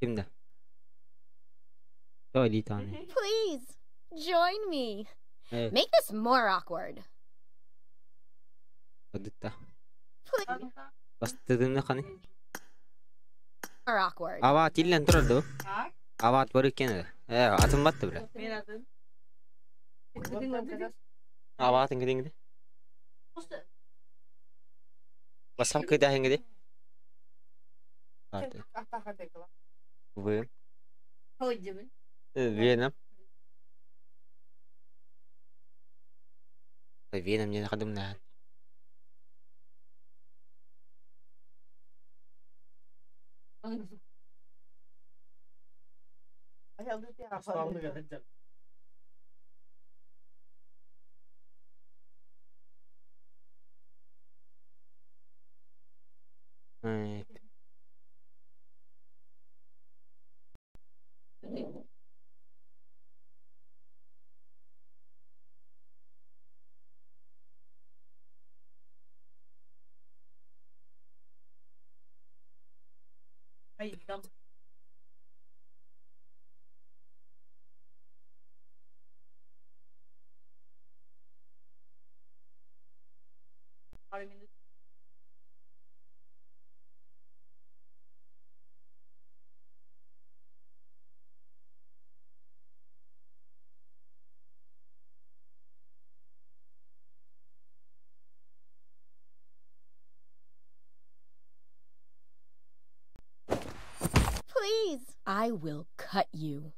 Ким да? Тоҕо илии таҕын? Please, join me. Э, Make this more awkward. Одутта. Please, Бастыгыны ханы? more awkward. Аваат иллэн турар дуо? Аваат бар иккен эрэ. Э, атын батты бля. Аваат ингиди ингиди. Басам кыда ингиди. Вы. Веном. Веном не хадымнаан. Please, I will cut you.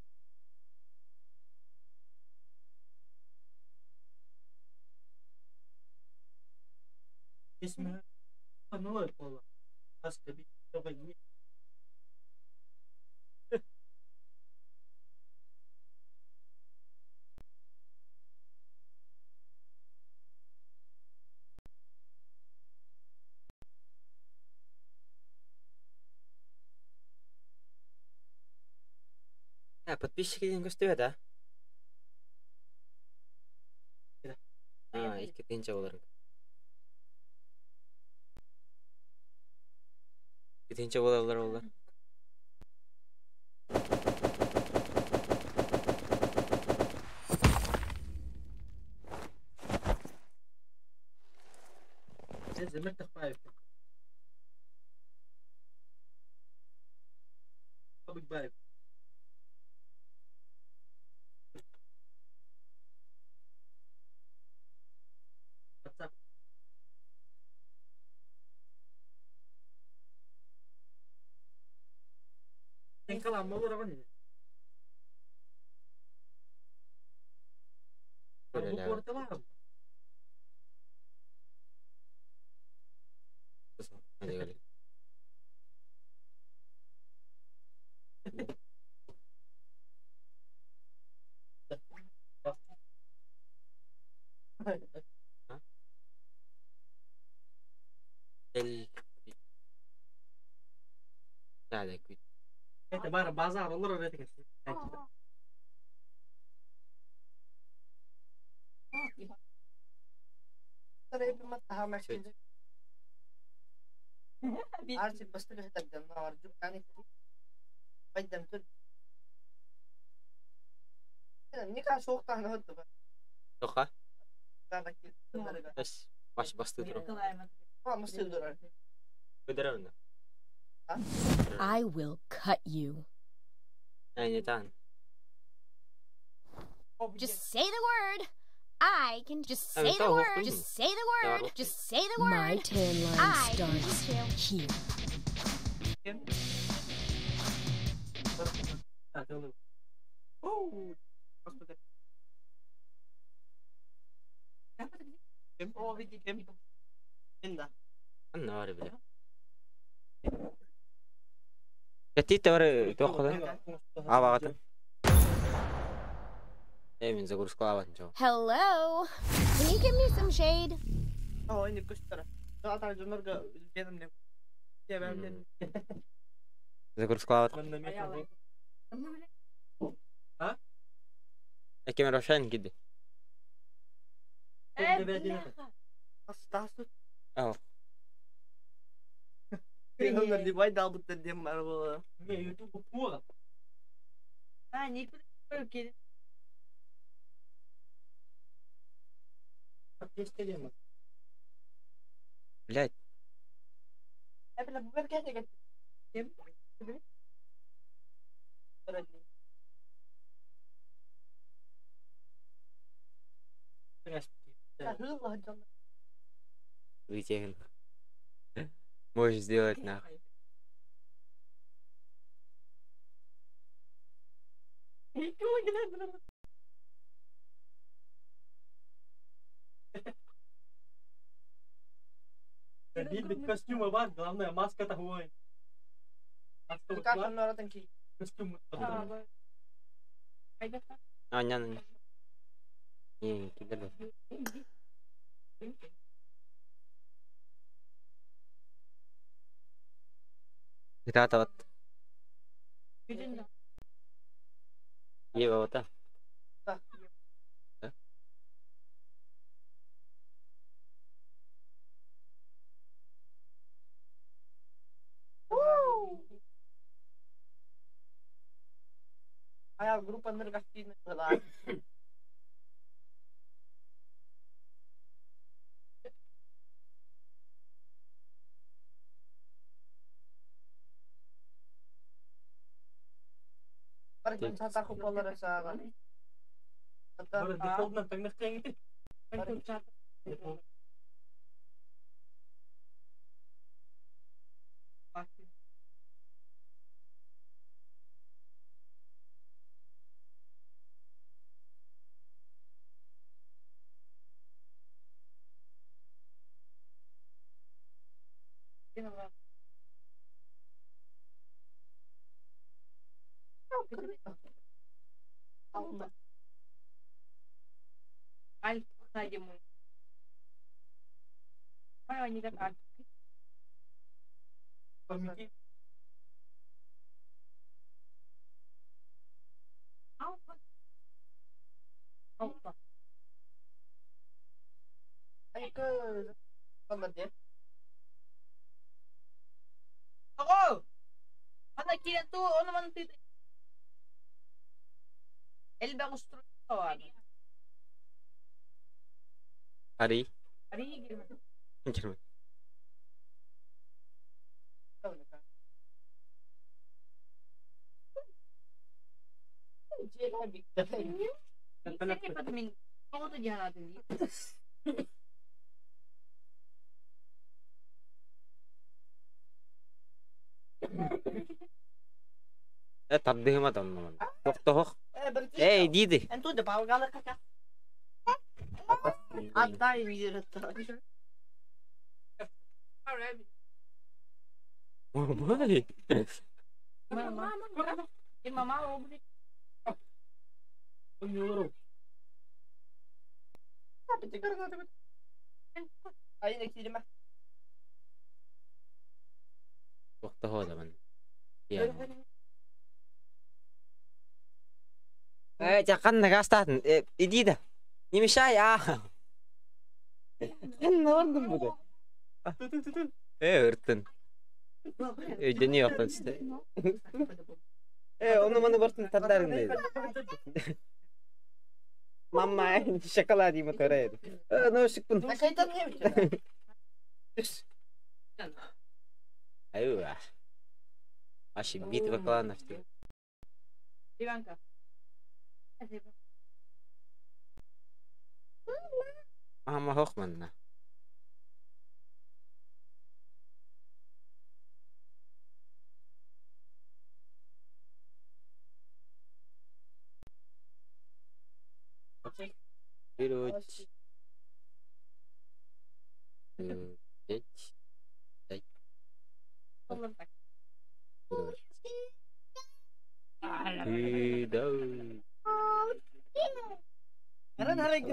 Э, подписчики диэн көстүбэт аа? Аа, икки тыһыынча буоларын. Икки тыһыынча буолаллар буоллар. Тоха? Эс, баш басты турар. Көдөрөр I will cut you. Айнетан. Just say the word. I can just say the word. Just say the word. Just say the word. My tan line I can starts teach you. here. Анна били. Кэтиитэ бары туох Аабаҕатын. Э, мин загрузкалаабатын чоо. Hello. Can you give me some shade? Загрузкалаабат. Экеме Рошан киди. Аа. Наливай далбыттар диэн баар буолла. А, не Блядь. Вытягин. Можешь сделать нахуй. Костюмы бар, главное маска такой. Костюм. А, не, не. Не, кидали. Рата вот. Ева вот. Да? Ая группа энергостильная была. Ари. Girme. Тардыһыма тонноман. Тохтоһох. Эй, диди. Отдай мир. Мамай. Тохтоһо да мен. Э, жакан нагастатын. Иди да. Не мешай, а. Ханна бардым бу. Э, өртөн. Өйдени яктан сте. Э, оны маны бартын тардарың дейди. Мама, шоколад има төрөйдү. Э, ну шыкпын. Аюа. Аши битва кланов. Иванка. Мама хохманна. Пять, пять,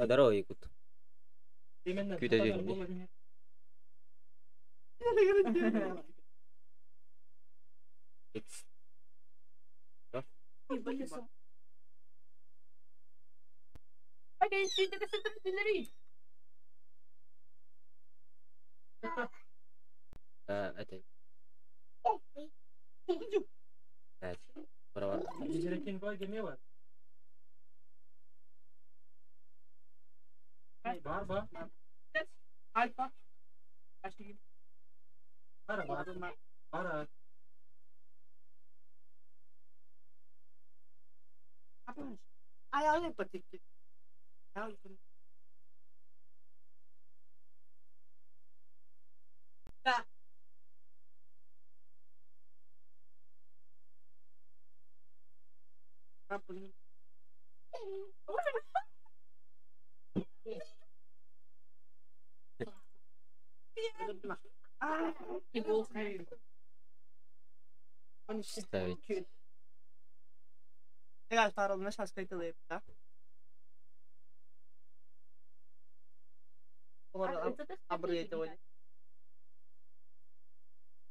Здорово, Якут. Күйді. Это. Браво. Бар, бар. Альфа. Бар, бар. Бар. Ayağını patikti. Да. Ставить.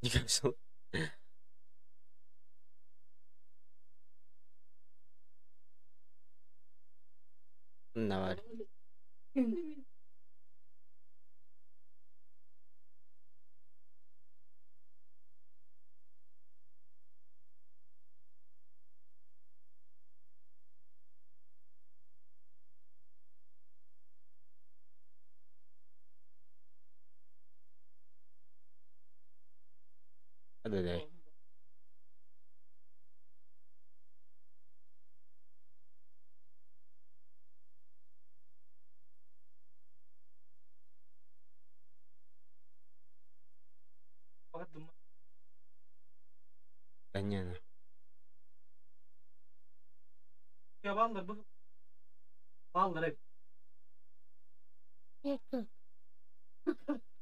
Не кажется. Давай. Да-да. Да не, ну. Я баллар bu. Баллар hep.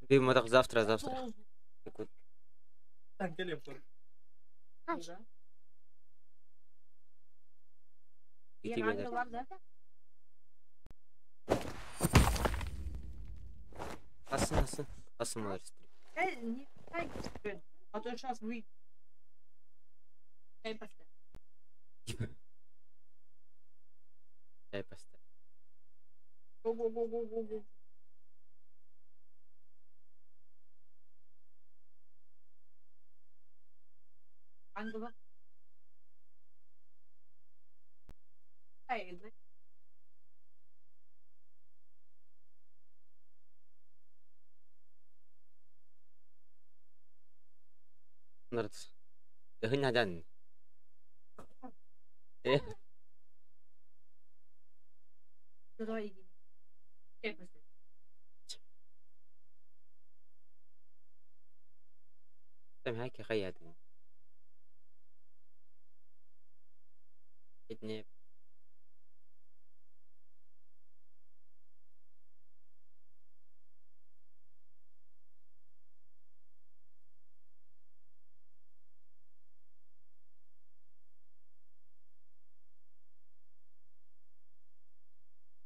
Ты так завтра, завтра. Sen gel yapalım. И тебе да. Асын, асын. Асын малар А то сейчас выйдет. Чай поставь. Чай поставь. Го-го-го-го-го-го. Ангела. Эй, Нравится. Да хынядан. Э. Давай, иди. Чай поставь. Там хаки хаядын. Не.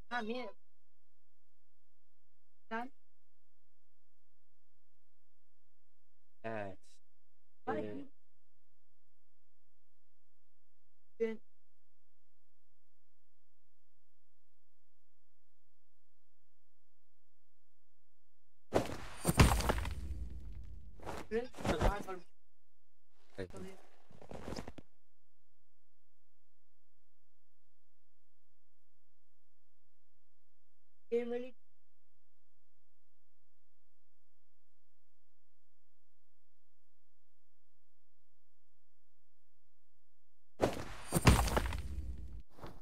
А, мне... Да? 5.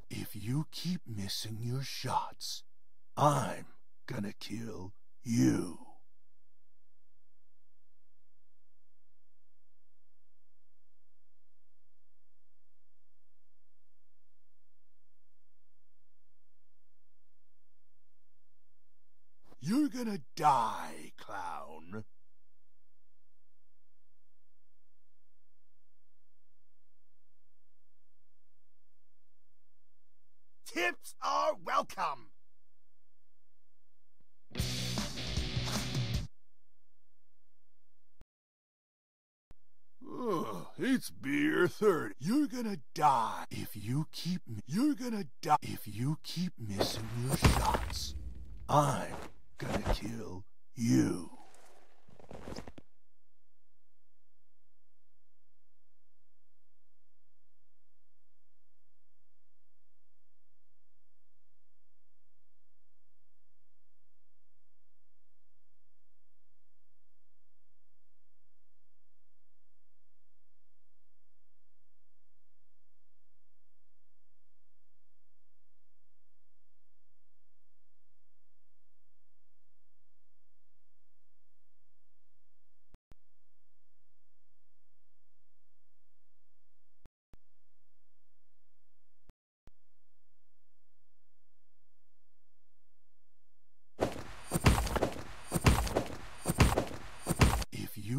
If you keep missing your shots, I'm gonna kill you. You're gonna die, clown. Tips are welcome. Ugh, it's beer 30. You're gonna die if you keep. You're gonna die if you keep missing your shots. I'm gonna kill you.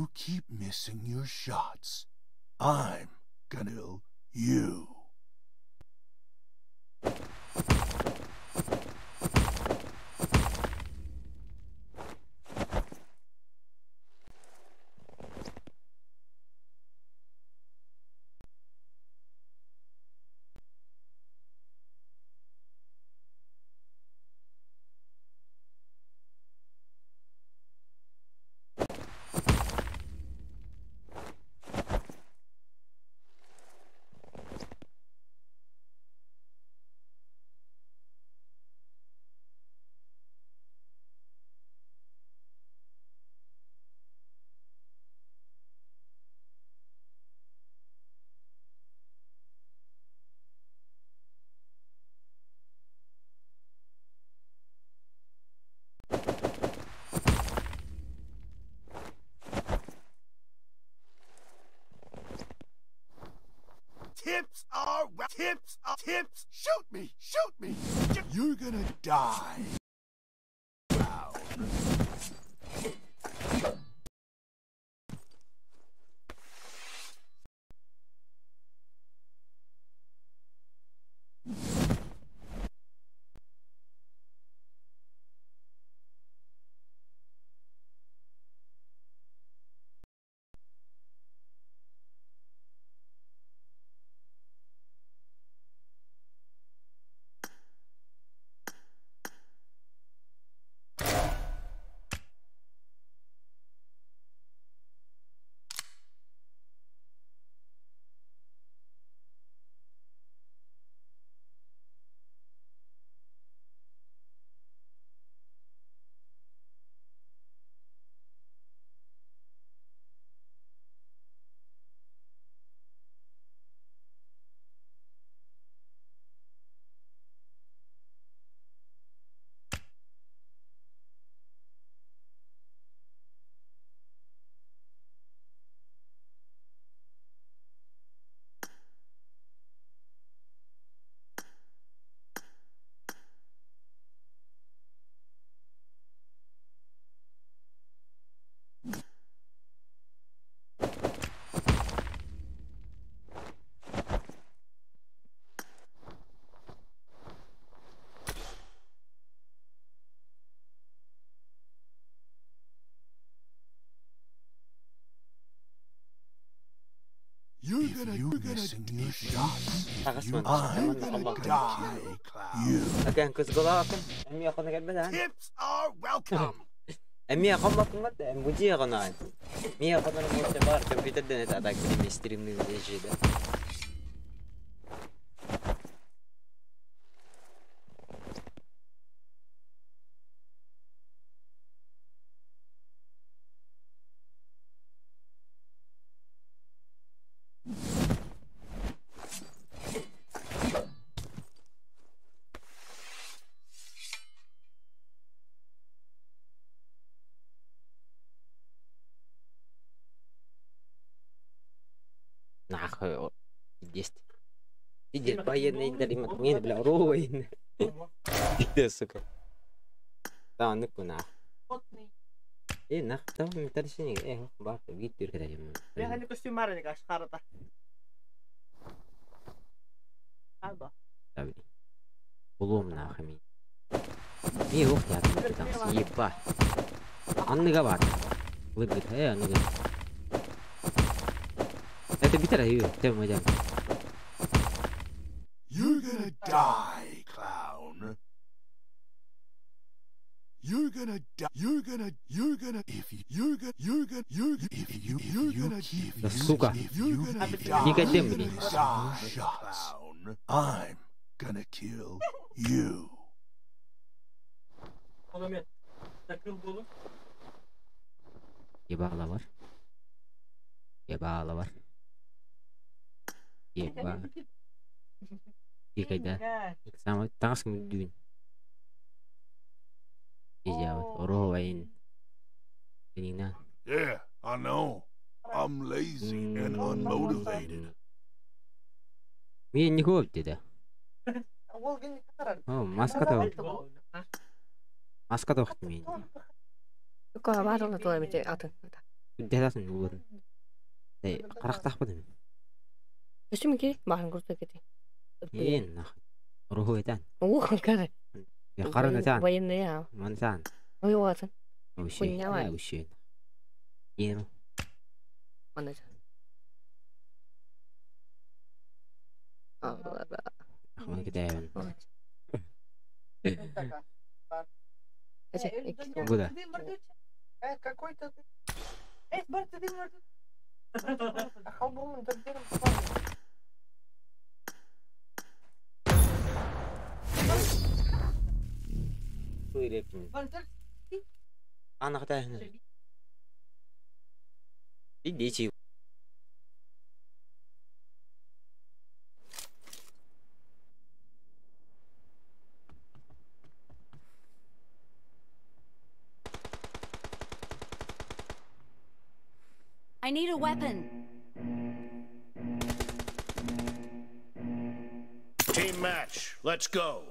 you keep missing your shots, I'm gonna kill you. Tips are tips are tips. Shoot me! Shoot me! You're gonna die. Wow. You're if gonna, you're gonna your shots. I'm gonna die, clown. Again, cause go out. Tips are welcome. Эмиэ хоммоккуҥат мудьиэҕынаан. Миэ хонор муоча бар компьютерден это так билими стримный да. Нахуй, есть. Пиздец, военный интернет, бля, руин. Ты, сука. Да, ну нах. Э, нах, там металлический, бар, вид тюркер. Я хани костюм марник аш харата. Алба. Да, Улом нахуй ми. Ми ух ты, там съеба. Анныга бар. Лыбыт, анныга. Это битера, ю, ты мой. You're gonna die, clown. You're gonna die. You're gonna, you're gonna, if you, you're gonna, you're gonna, you're gonna, if you, you're gonna, if Да you, сука. if you're gonna die, Никодим, you're блин. gonna die, clown. I'm gonna kill you. Кулемет. Закрыл голову. Ебало бар. Ебало бар. Еба. Икайда. Самый таңс мүдүүн. Ижабат. Ороо вайн. Тинина. Yeah, I know. I'm lazy and unmotivated. Мен не көп деді. Ол гин катарар. О, маска да. Маска да мен. Кука бар оны тула мете атын. Дэхатын улатын. Харахтаахпын. Өссө ки бахан курдук эти. Эн нах. Руху этан. Уу кара. Харан этан. Военный а. Мансан. Ой уатын. Уши. Хуйня. Уши. Ен. Манна. Ахман китайын. Куда? Какой-то ты. Эй, бар ты Ахалбумын дердерим. Ана кытайын. Иди I need a weapon. Team match. Let's go.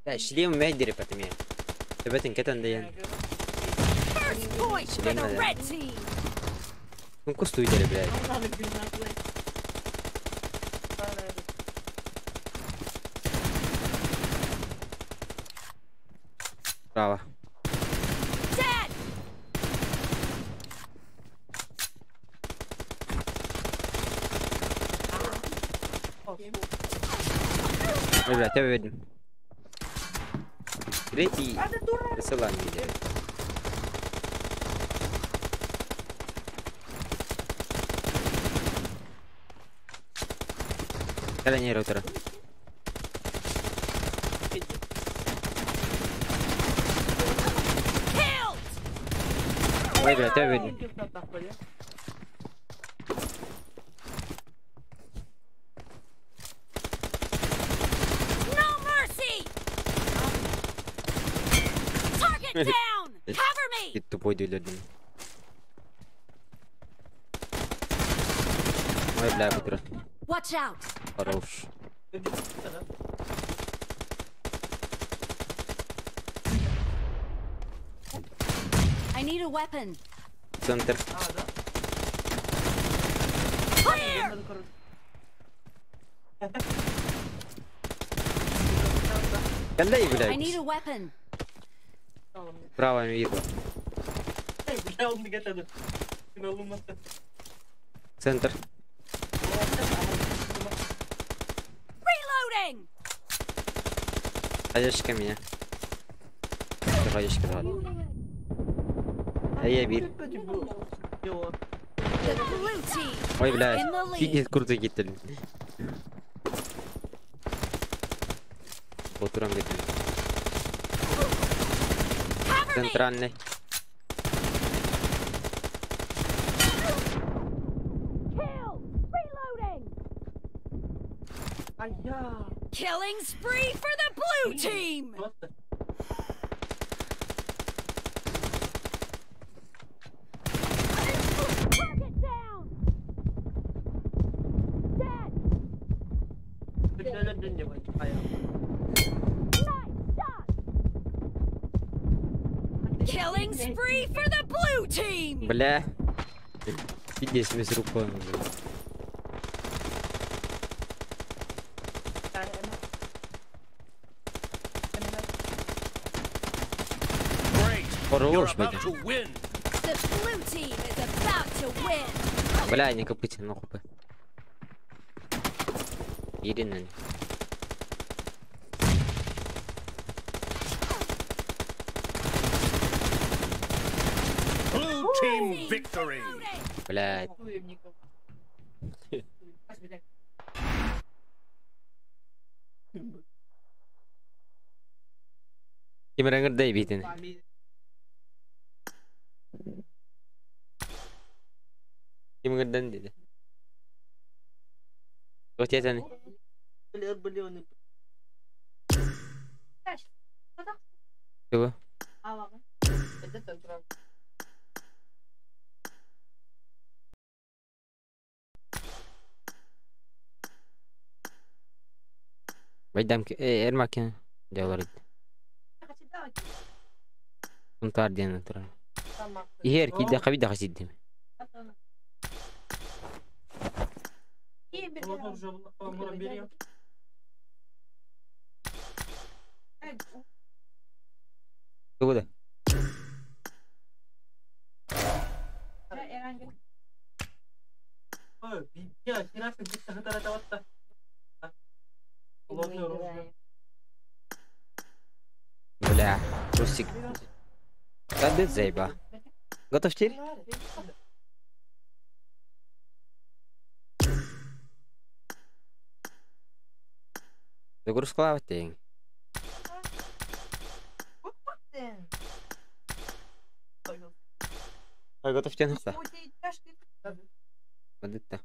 لا شليم ما يدري باتمين تبتن كتن ديان. First point for the red team. كنكستو يدري بلاد. Право. Ой, бля, тебя видно. Третий присылание делает. Калани роутера. Ой, бля, тебя видно. No mercy! Target down! Cover me! Ты тупой дюль. Ой, бля, бутра. Watch out! Хорош. I need a weapon. Центр. Clear! Калай, I блядь. need a weapon. Право видно. Центр. Reloading! Хаешка меня. Хаешка, ладно. А я бир. The blue team Ой, is блядь. in the lead. Пиздец, круто гитали. Утром где-то. Cover me! Центральный. Kill! Reloading! Killing spree for the blue team! Target down! Dead! Nice shot! Killing spree for the blue team! Бля. Пиздец, мы с рукой, блядь. Great. You're Хорош, about блядь. to win. The blue team is about to win! Бля, не копыте, нахуй. Ирина. Blue team victory. Блядь. Кимреңер дай битин. Кимгерден деди. Өтетен. Тугу? Байдам Эрмакен деларит. Унтар диэн турар. Иһэр киирдэ хабида хасиддим. Тугу да? Бля, Русик. Да заеба. Готов теперь? Загрузка тень. Ой, готов тянуться. Вот это.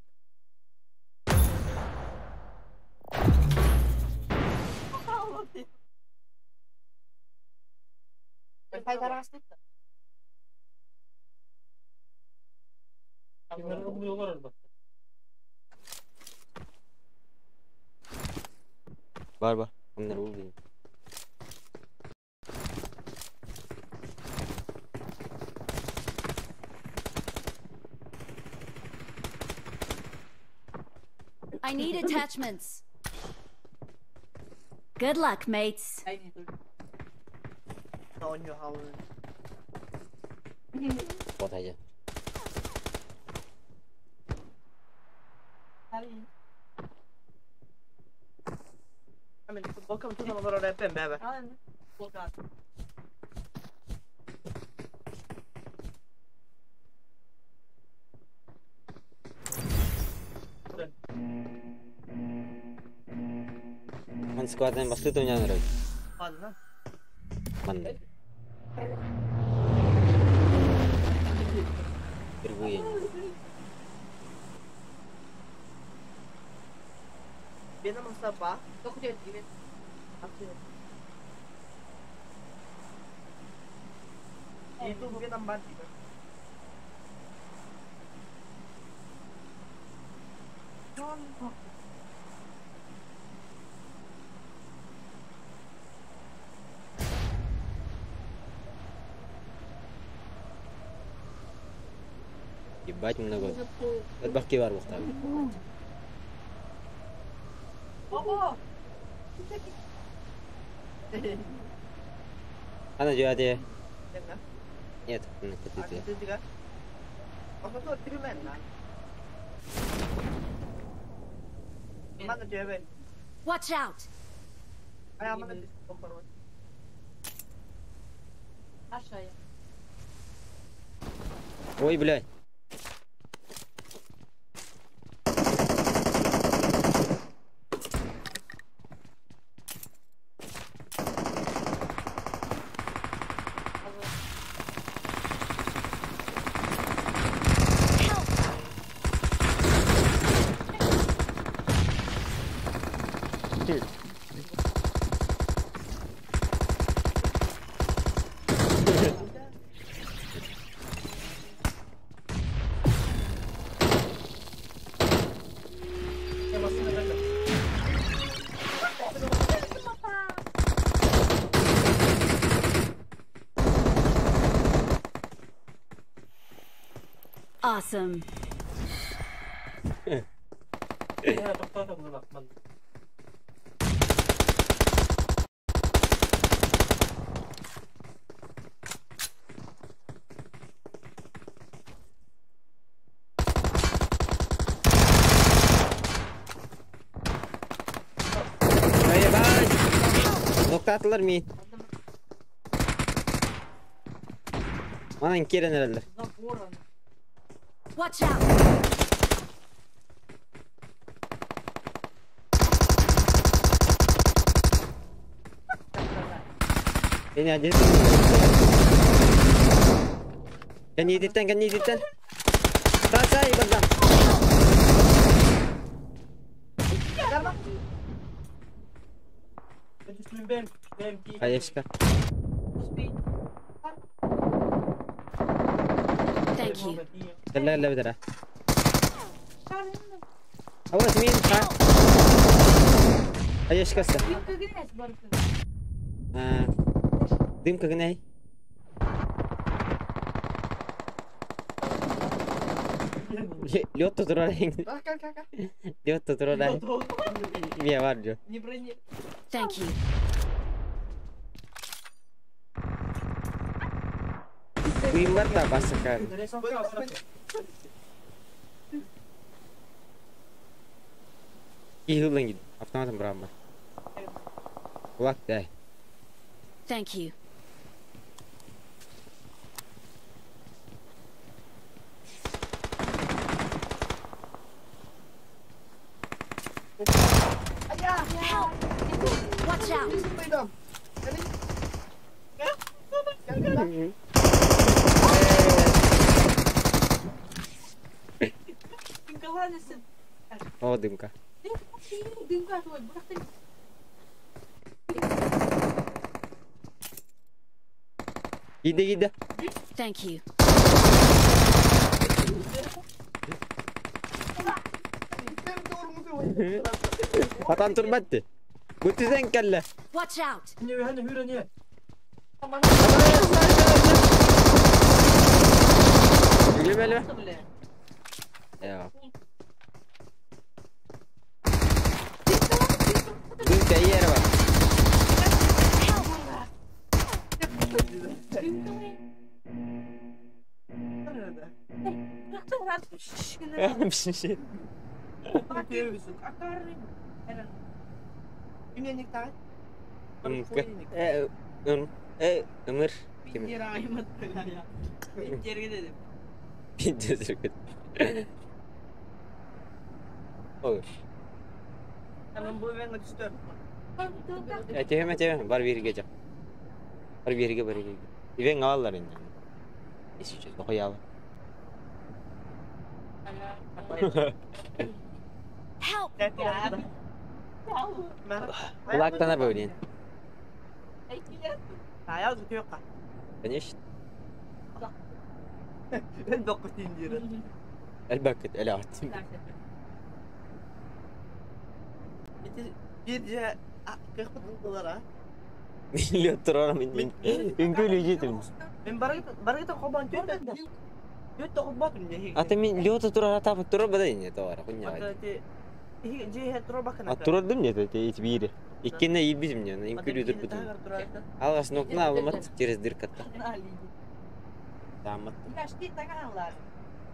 Бар бар. I need attachments. Good luck, mates. Складаем басты, у меня нравится. Ладно. Ладно. Впервые. Ебать много. Это бахки бар бухта. Она делает. Нет, Watch out. Ой, блядь. Awesome. Nokta mı? Bana kere nereler? Watch out. Beni acele Kan yeditten, kan yeditten. Sağ buradan. Хаешка. Thank you. لا لا بدرا. أول مين؟ А я сейчас. Дымка грязь бартын. Дымка гнай. Лед тут роллинг. Лед тут роллинг. Не, варджу. Не брони. Thank you. Кыймарта басакар. Киһилен гид. Автоматом брамма. Кулак дай. Thank you. Help! Watch out! О, дымка. Дымка твой, бырахты. Гиде, гиде. Thank you. Атан турбатты. Бүтүзен келле. Watch out! Не, не, не, не. Үлеме, үлеме. Я. Дымка ера бар. Ымыр. Тема, бар бирге жак. Бар бирге, бар бирге. Ивен алалар инде. Исүчө, дохуялы. Help! Kulaktan böyle. Конечно. البكت الات. Миллион турара мен үңкүлүү жетим. Мен баргыта кобан төт кобатым не. Ата мен лёта турара тапы турар бада не товара хуйня. А турардым не это эти бири. Иккенне ийбизим не, үңкүлүү турбутум. Алгаш нокна алымат через дыркатта. Дамат.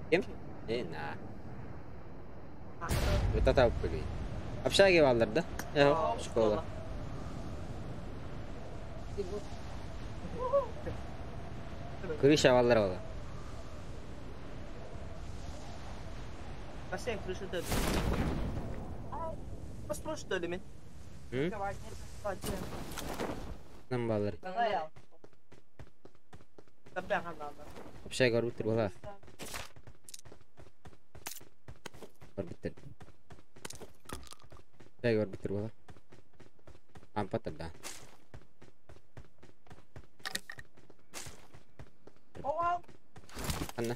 Кем? Э, на. Вот это блин. Общаги балдар да? Э, школа. Крыша балдар бала. Бассейн крыша да. Посмотри, что ли, мен? Нам балдар. Общага барбыттыр бала. Барбыттыр. Общага барбыттыр бала. Ампаттыр да. Анна.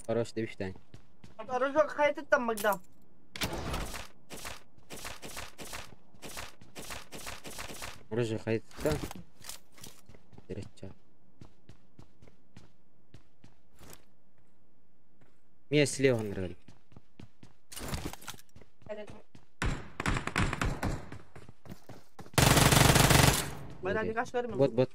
Хорош demişten. Хорошо, хайты там Магда. Оружие хайты там. Меня слева нравится. Вот, вот.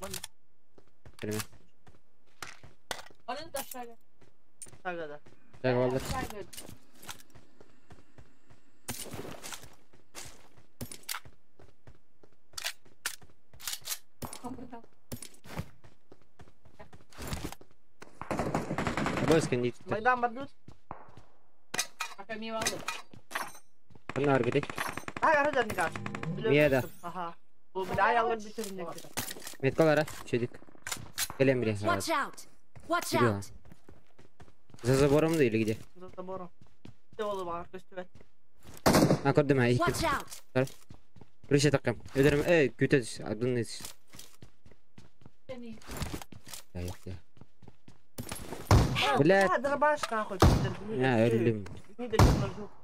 Меткалара, чудик. Келем бре. Watch out! Watch out! За забором да или где? За забором. А көрдүм а, Watch out! Крыша такам. Өдөрүм, эй, күтөз, адын нес. Я, я. Блядь. Бля, дробаш нахуй, пидор, гнида. Я ты. өллүм. Гнида черножопая.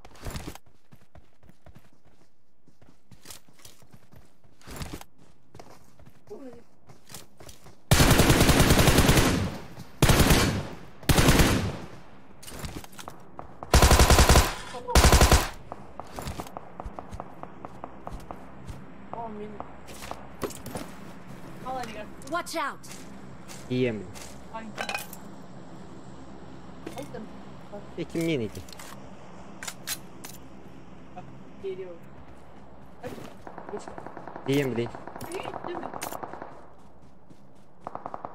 Watch out! Ийэм. Кимниин ити? Ийэм билий.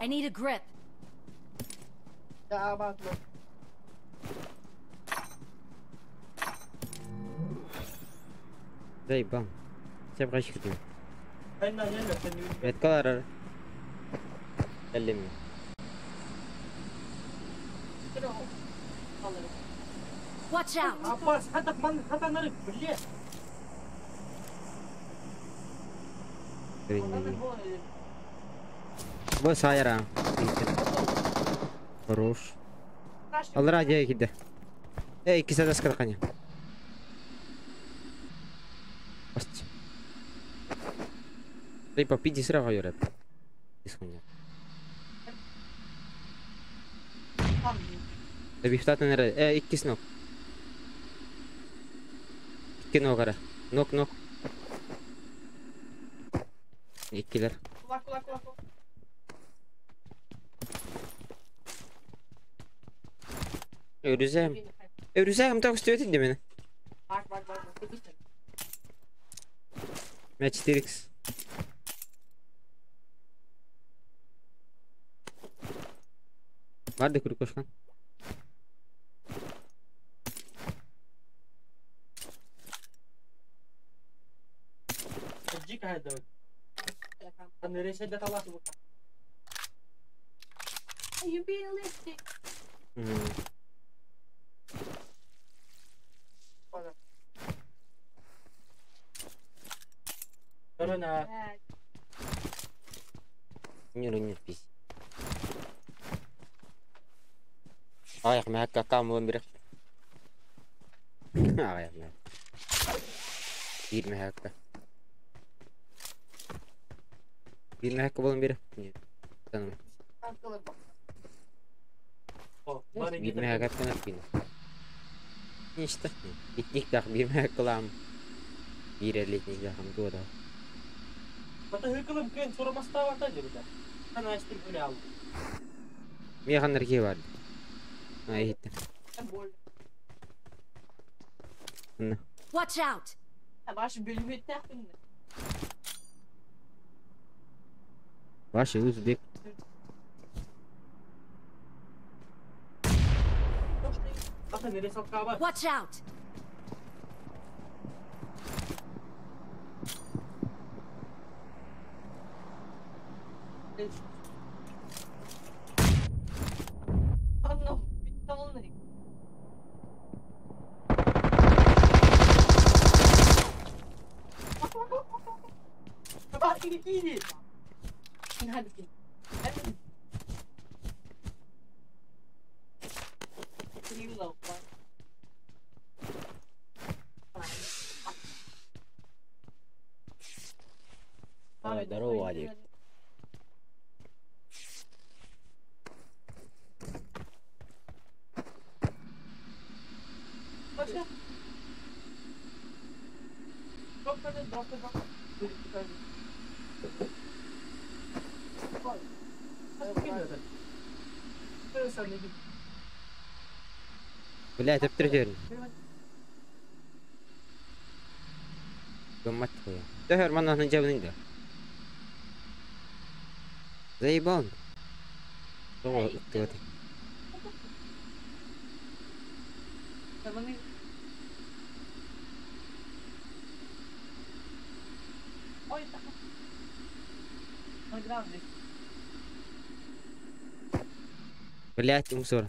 I need a grip. Заебал. Сәп качып китим. Меткалар. Кэллим. Watch out! Апас, хата ман, хата нарык, блядь. Бу сайра. Хорош. Алра дия киде. Эй, икки сада скарканя. Баст. Эй, попиди сразу юреп. Исхуня. Бифтатын эре. Э, иккис нок. Икки нок ара. Нок, нок. Иккилер. Өрүзәм. Өрүзәм так үстүөтүн демени. Мә 4x. Бар да күрүк кошкан. Дико это. Нюру пись. Аяқ мәккә камын бирек. Аяқ мә. Бир мәккә. Бир мәккә болын бирек. Tanım. Бир мәккә тәнәп бин. Ниште. Итник дах бир мәккә лам. Бир элитник дахам туда. Мотоциклым кен сурамастава та дебите. Ана астим гулял. Михан бар. Ай хитте. Watch out! Ваши узбек. Watch out! Здорово, Вадик. Бля, это трёхерн. Гоммат хуя. Төхөр манна жабын да. Заебал. Тоҕо ыттыгат. Блять, мусор.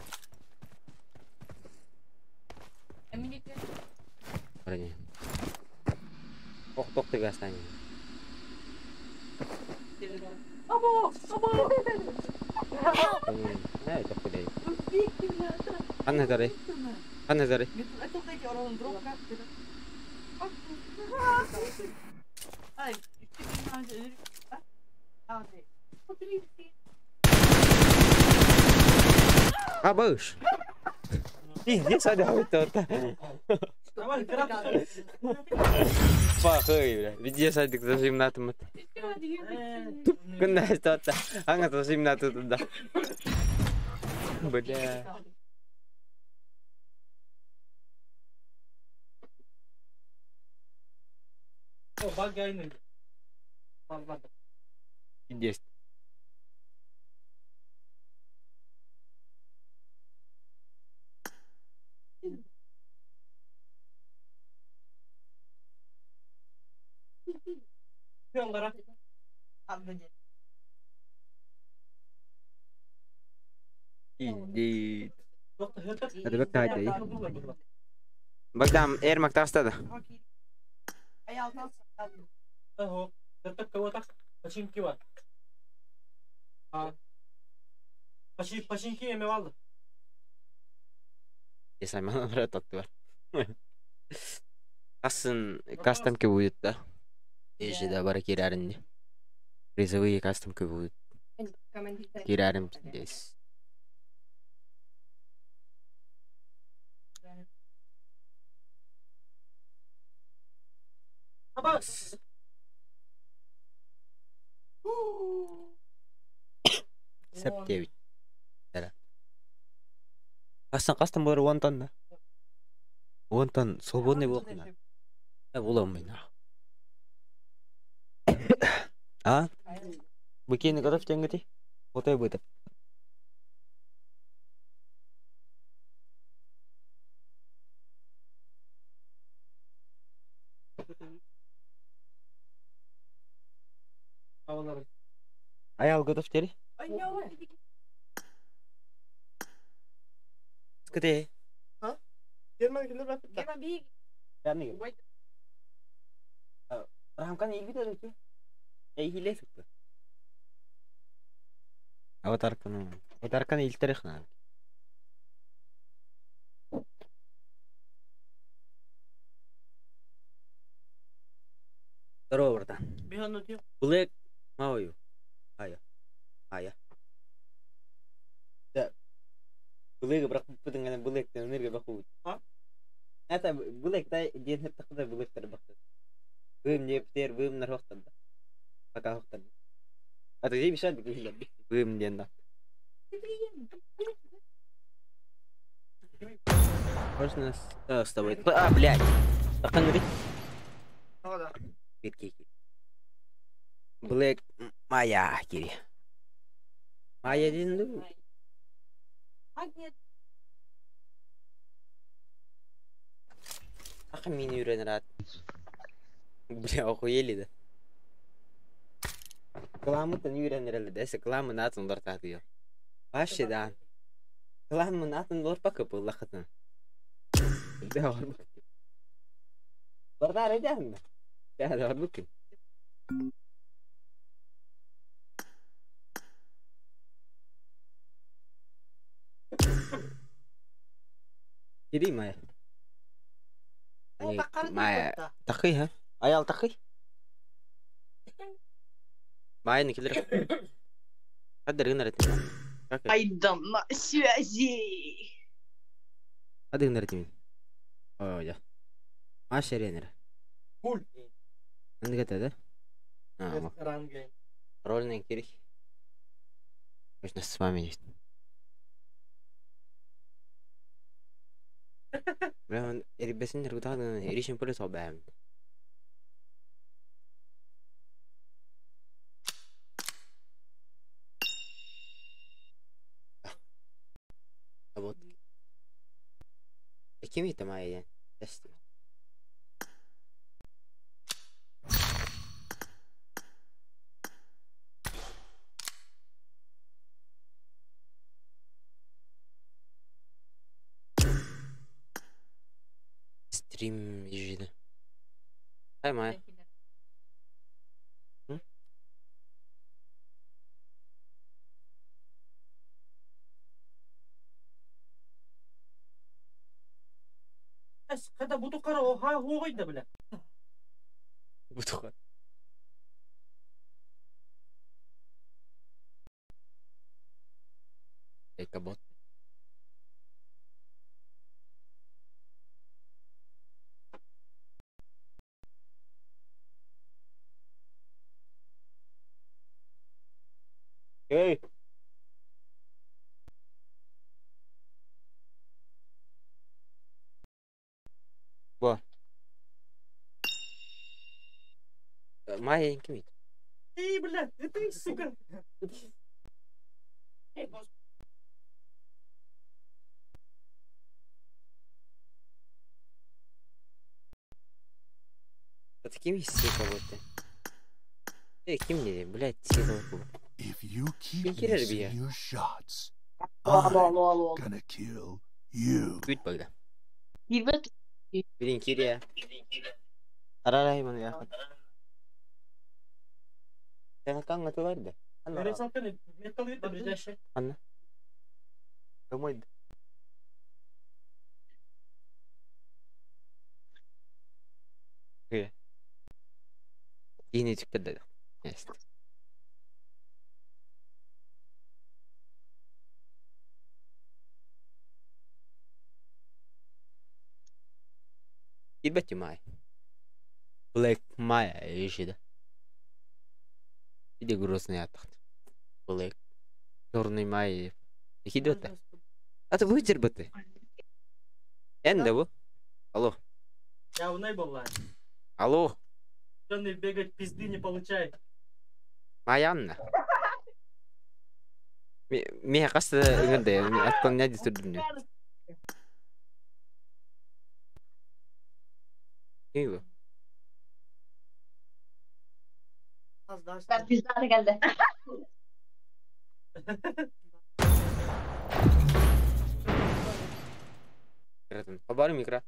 Вроде. Ох, тох ты гастани. Ханна тарай? Ханна тарай? Абыш! Пиздец, это. Пахай, бля. Видишь, садик зажим на том. Куда что-то? Ага, зажим на туда. Бля. Пиздец. Пиздец. Это как это? Богдан, Эрмак тастада. Если брат Кастом кастомки будет, да? Ежи да бар кирарин. Призовые кастомки будут. Кирарим здесь. Сеп 9. Астан кастом бар 10 тонна. 10 тонн свободный болот. Буламын. А? Быкени готов тенгати? Вот и будет. Аял готов теперь? Скажи. А? Герман биг. Ramkan ilbi de ki. Ey hile sıktı. Аватарканы. Аватарканы илтерехна. Здорово, братан. Блэк Маю. Ая. Ая. Да. Блэк бірақ бүтін Блэктен энергия бақу. А? Это Блэк та ден тақыда Блэктер бақты. Бым не птер, бым нархоқтан. Пока хоқтан. А ты мешать бым ден да. Можно с тобой. А, блядь. Таққан гри. Блэк Майя кири. Майя ден ду. Ақын мені үйренір ат. Бля, охуели да. Кыламытын үйренер десе, кыламын атын лор татıyor. Вообще да. Кыламын атын лор пакы пыллақытын. Да, бар букин. Бардар эден. Да, бар букин. Кири Майя. Майя, тақи, Аял тақи. Майя килер. Қадыр гынар этин. Айдан на связи. Қадыр гынар этин. О, я. Маш эренер. Кул. Андык это, да? Рольный кирих. Можно с вами есть. Бля, эрбесин ргутан эришин поле собаем. Вот. Кими это моя? Стрим ежиде. Хай Майя. Когда буду кара, оха, да, бля. Буду. Кабот. Эй! Во. Маленький вид. Эй, бля, это сука. Это кем есть кого-то? Эй, кем не, блядь, все. If you keep missing your shots, I'm gonna kill you. Күт багда. Блин, Кирия. Арарай маны яхат. Сен канга тыларды. Анна. Домой. Yine çıktı dedi. Neyse. Ебать май. Black Maya иши. Иди грустный атахт. Black. Черный май. Хидота. А ты выйдешь бы ты. Энда бу. Алло. Я унай была. Алло. Черный бегать пизды не получай. Маянна. Меня кажется, отклонять түрдүнү. Ким бу? Ben pizza geldi. Хабары микро.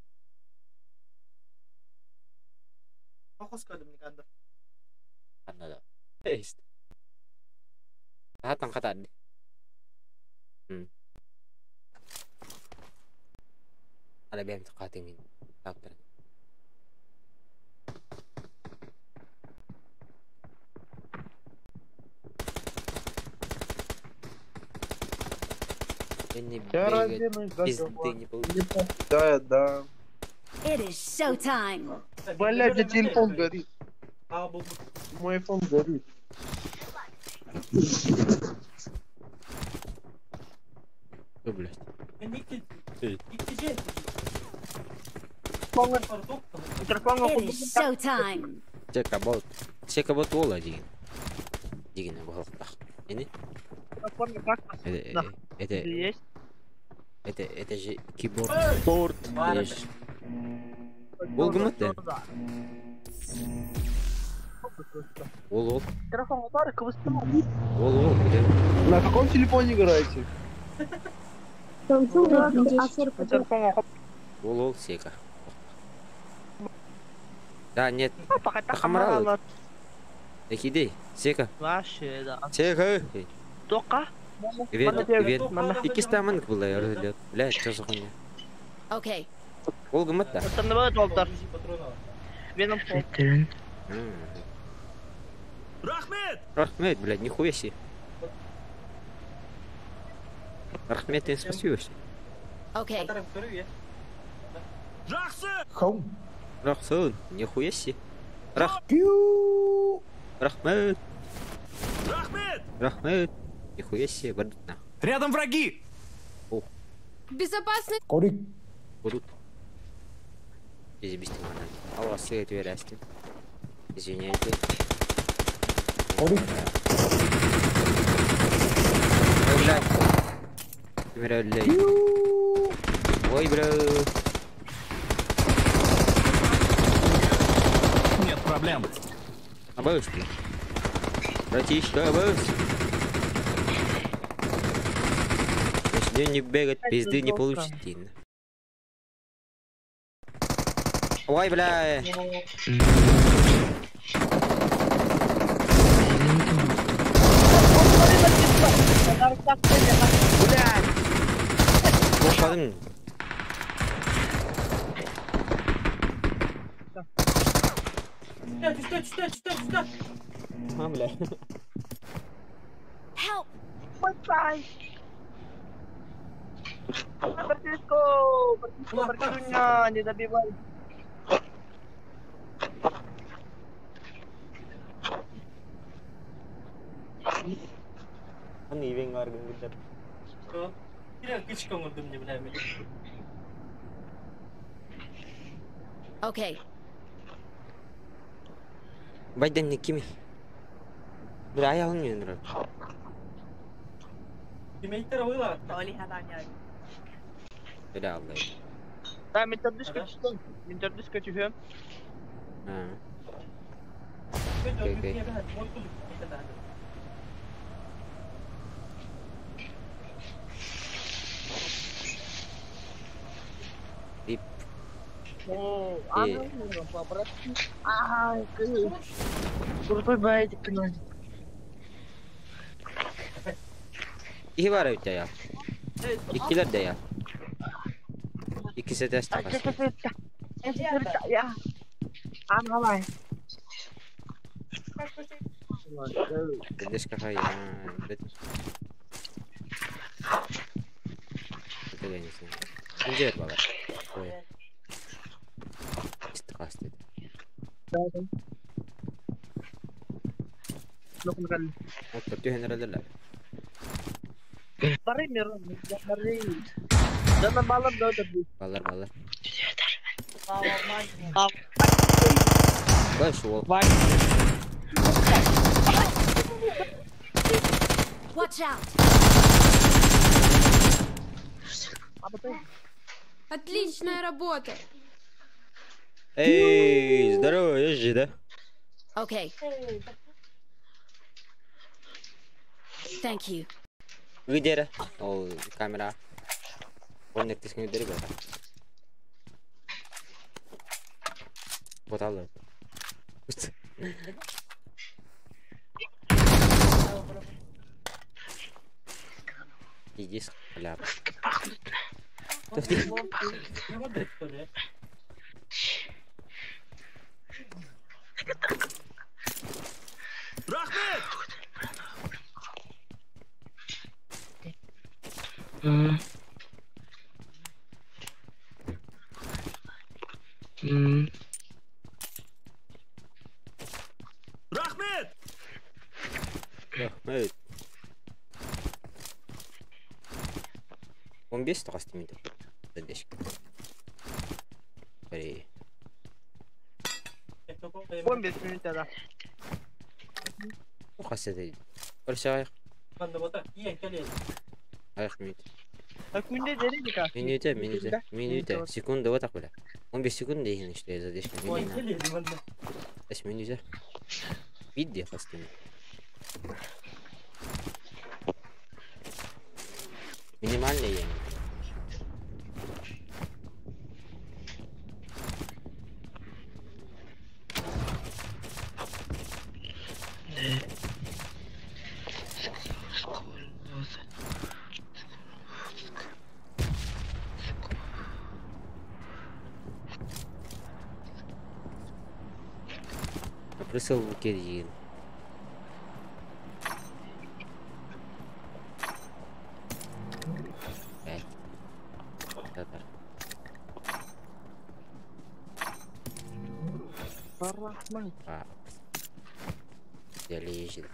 Анна да. Есть. Хатан хатан. Ана бэм тقاتمين. Таптыр. Не бегать, пизды не получится. Да, да. It is showtime. Блядь, у меня телефон горит. Мой айфон горит. Что, блядь? It is showtime. Чекабот. Чекабот ола деген. Деген болықтақ. Эне? Это же киборд. Борт. Ол кім өтті? Ол ол. Ол ол. На каком телефоне играете? Ол ол сека. Да, нет. Хамрал. Экидей, сека. Сека. Тока. Ивен, Ивен. Икки стамын было, блядь, что за хуйня? Окей. Ол кім өтті? Рахмет! Рахмет, блядь, нихуя себе. Рахмет, ты спасибо. Окей. Không. Рахмет, нихуя себе. Рах. Рахмет. Рахмет! Рахмет. Нихуя себе, бардна. Рядом враги! О. Безопасный. Корик. Будут. Алло, свет верасти. Извиняйте. Корик. Ой, блядь. Блядь. Ой, бля. Нет проблем. Абыш, блядь. Братишка, абыш. Если не бегать, пизды не получите. Ой, бля. Блядь. Бошадым. Түстэ, түстэ, түстэ, түстэ. А, бля. Help! Спасай! Братишко! Братишко, братишуня, не добивай. Аны ивен гаргын гидер. Кирен кычка оңордум деп билем. Okay. Байден не кими? Бля, я он не нравится. Кимейттер ойла. Бля, Аллах. Да, мен төрдүскө түстүм. Мен төрдүскө түһөм. А. Окей, окей. Дип. О, Э. Ай, крутой байтик. İyi var öte ya. İkiler de ya. İkisi de takas. Я. Ана Дедешка хай. Это я не знаю. Инжер бала. Ой. Истқас dedi. Otur түһенерелер. Бары мирон, бары. Дана балам да өтөр. Балар балар. Баш ол. Watch out! Отличная работа! Эй, здорово, я же, да? Okay. Thank you. Где? Ол камера. Он нектесин өдөрү бер. Боталы. Иди с бля. Рахмет! Рахмет! Рахмет. 15 тағасты мен дешік. Бери. 15 минут да. Қасы дейді. Бір шағайық. Аяқ минут. Күнде дерек Минута, минута, минута. Секунда вот так бля. 15 секунд деген что я задержка. Эш минута. Види қасты. Минимальный я. Присыл келген. Татар. А. Залезет.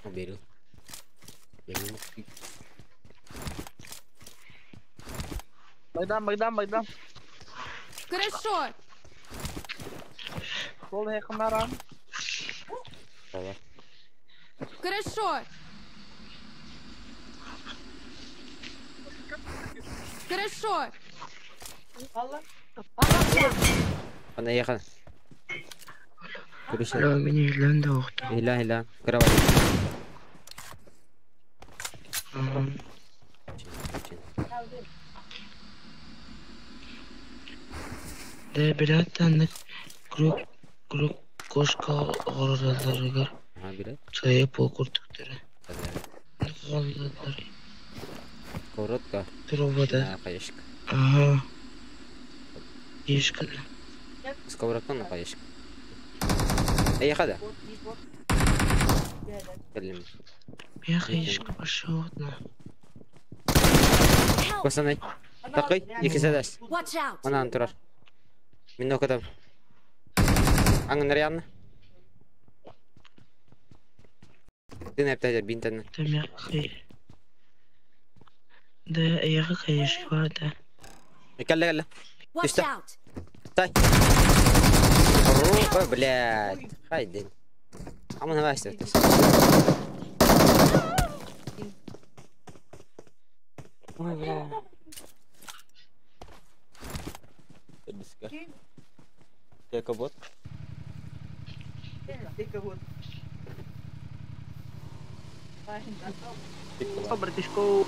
Уберу. Беру. Богдан, Богдан, Богдан. Хорошо! Сол хекмаран. Хорошо! Хорошо! Она ехала. Алло, меня Ирланда охта. Иля, иля. Кровать. Да, билет круг круг кошка ораларыгар. Ага, билет. Чая пол куртуктары. Холлар. Сковородка. Трубада. На хаешка. Ага. Ешка да. Сковородка на хаешка. Эй, хада. Кэллим. Миэхэ ешка пошел на. Пацаны. Такый, икки сәдәс. Watch out! Манан турар. Мин окутам. Аңын Ты на бинтен. Да миэхэ. Да эйиэхэ хаешка бар да. Кэллэ кэллэ. Watch Түстэ. out! Стай. Ой, блядь. Хайден. Аман хавайся. Ой, бля. Кобот. Братишко.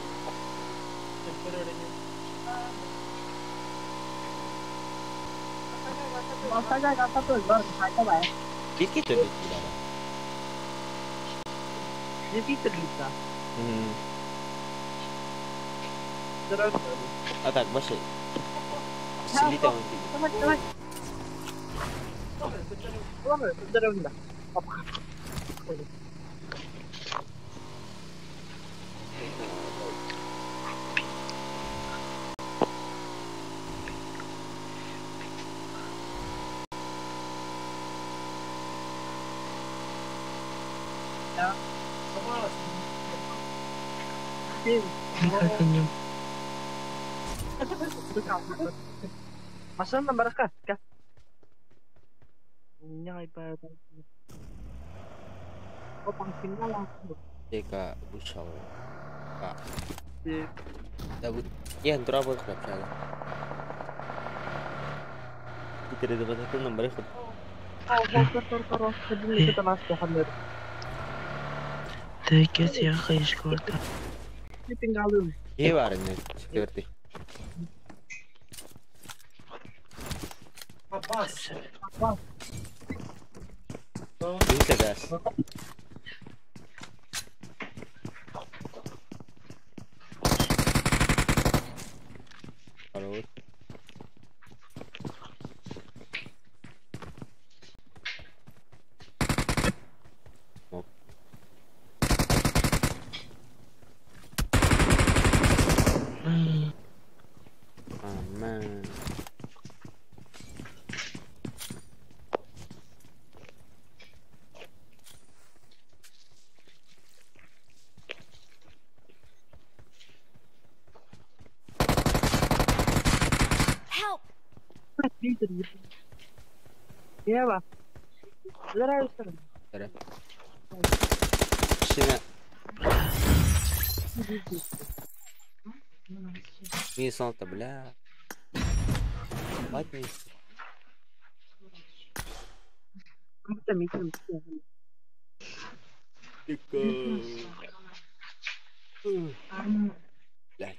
Битки төбөт. А так, башай. Силите он. Давай, давай. Мин Masana baraka. Тека вышел. Да вот я дурабыл хлопчала. Теперь это Да икки эйиэхэ хаешка бар да. Е бар не четвертый. Бинте дас. Хорош. Оп. М, Амен. Help! Эрэ. Шинэ. Мин салта, бля. Бать мин. Бля.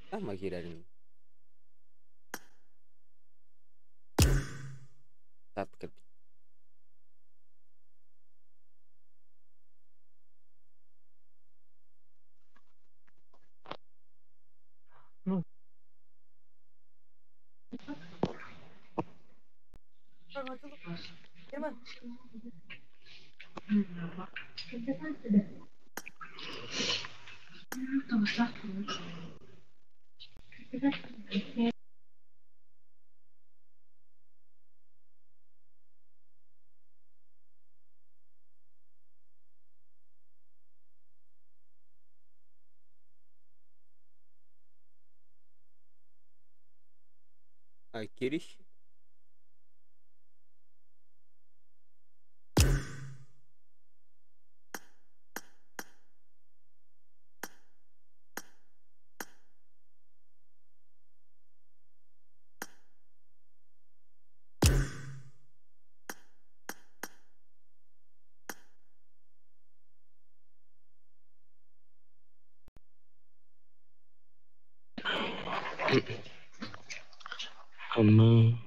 Там кирәрин. Татка. А, Кириш? Ама.